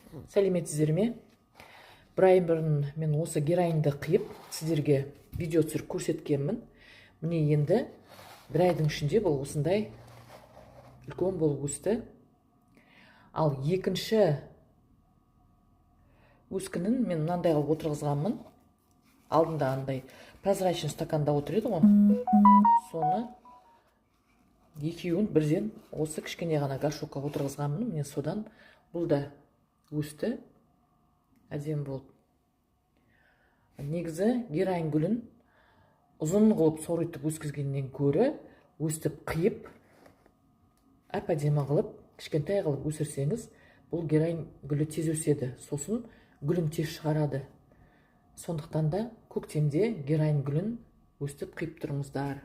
Сәлеметсіздер ме? Бір ай бұрын мен осы гераньді қиып, сіздерге видео түсіріп көрсеткенмін. Міне, енді бір айдың ішінде бұл осындай үлкен болып өсті. Ал екінші өскінін мен мынандай қылып отырғызғанмын. Алдында андай прозрачный стаканда отыр еді ғой, соны екеуін бірден осы кішкене ғана горшокқа отырғызғанмын. Міне, содан бұл да өсті, әдемі болып. Негізі герань гүлін ұзын қылып соритып өскізгеннен гөрі, өстіп қиып, әп әдемі қылып, кішкентай қылып өсірсеңіз, бұл герань гүлі тез өседі, сосын гүлін тез шығарады. Сондықтан да көктемде герань гүлін өстіп қиып тұрыңыздар.